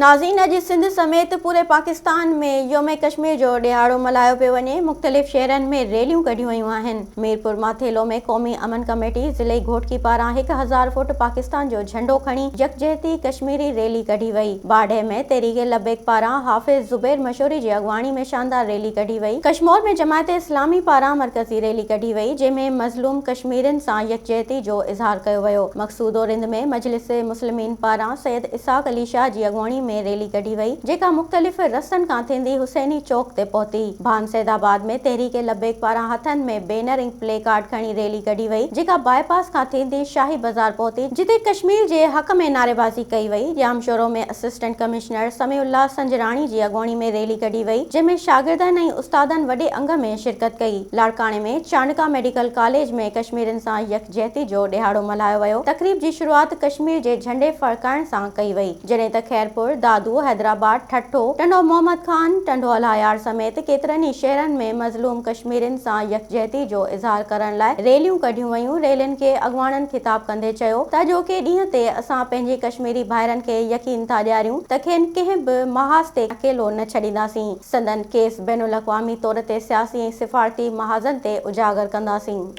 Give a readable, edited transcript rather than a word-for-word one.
ناظرين اڄ سنڌ سميت پوري پاڪستان ۾ يوم ڪشمير جو ڏهاڙو ملهايو پيو وڃي، مختلف شهرن ۾ ريليون ڪڍيون ويون آهن. ميرپور ماٿيلو ۾ قومي امن ڪميٽي ضلعي گهوٽڪي پاران 1000 فوٽ پاڪستان جو جهنڊو کڻي يڪجهتي ڪشميري ريلي ڪڍي وئي. باڊهه ۾ تحريڪ لبيڪ پاران حافظ زبير مشوري جي اڳواڻي ۾ شاندار ريلي ڪڍي وئي. ڪشمور ۾ جماعت اسلامي پاران مرڪزي ريلي ڪڍي وئي، جنهن ۾ مظلوم ڪشميرين سان يڪجهتي جو اظهار ڪيو ويو. مقصودو رند ۾ مجلس مسلمين پاران سيد اسحاق علي شاهه جي اڳواڻي ۾ ريلي ڪڍي وئي، جيڪا مختلف رستن کان ٿيندي حسيني چوڪ تي پهتي. ڀان سيد آباد ۾ تحريڪ لبيڪ پاران هٿن ۾ بينر ۽ پلي ڪارڊ کڻي ريلي ڪڍي وئي، جيڪا باء پاس کان ٿيندي شاهي بازار پهتي، جتي ڪشمير جي حق ۾ نعريبازي ڪئي وئي. ڄامشورو ۾ اسسٽنٽ ڪمشنر سميع الله سنجراڻي جي اڳواڻي ۾ ريلي ڪڍي وئي، جنهن ۾ شاگردن ۽ استادن وڏي انگ ۾ شرڪت ڪئي. لاڙڪاڻي ۾ چانڊڪا ميڊيڪل ڪاليج ۾ ڪشميرين سان يڪ. جهتي جو ڏهاڙو ملهايو ويو. تقريب جي شروعات ڪشمير جي جهنڊي ڦڙڪائڻ سان ڪئي وئي. جڏهن ته خيرپور، دادو، حيدرآباد، ٺٽو، ٽنڊو محمد خان، ٽنڊو الهيار سميت ڪيترن ئي شهرن ۾ مظلوم ڪشميرين سان يڪجهتي جو اظهار ڪرڻ لاء ريليون ڪڍيون ويون. ريلين کي اڳواڻن خطاب ڪندي چيو ته اڄوڪي ڏينهن تي اسان پنهنجي ڪشميري ڀائرن کي يقين ٿا ڏياريون ته کين ڪنهن به محاذ تي اڪيلو نه ڇڏينداسين. سندن ڪيس بين الاقوامي طور تي سياسي ۽ سفارتي محاذن تي اجاگر ڪنداسين.